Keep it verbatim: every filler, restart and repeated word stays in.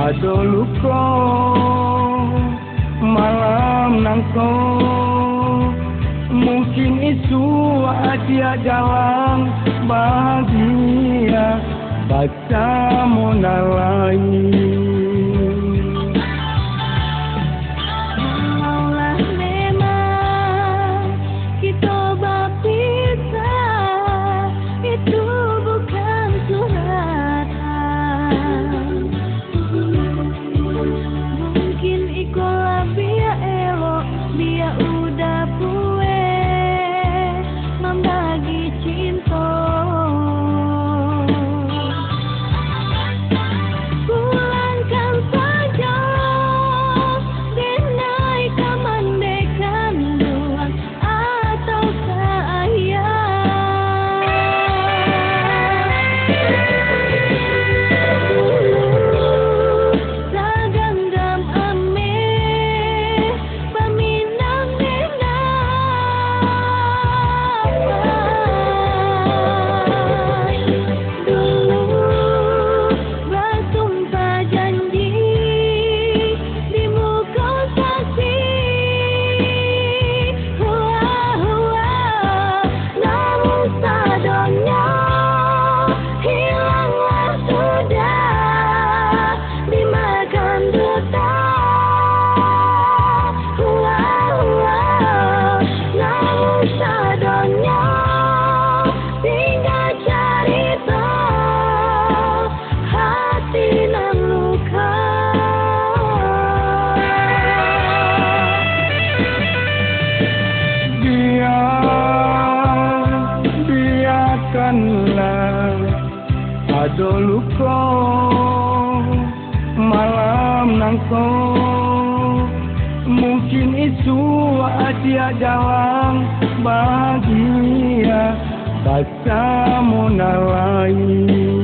Ado luko malam nangko, mungkin isuak adiak jalan bahagia basamo nan lain. Kalaulah memang kito bapisah, itu bukan suratan. Mungkin iko labiah elok, bia udah pueh mambagi cinto. Pulangkan sajo, denai ka mandekan duang atau ka ayah. Saganggam ameh, paminang denai. Dulu basumpah janji di muko saksi. Hua, hua, namun sadonyo hilanglah sudah dimakan duta. Hua, hua, namun sadonyo tingga carito hati nan luka. Bia, biakanlah ado luko malam nangko. Mungkin isuak adiak jalan bahagia basamo nan lain.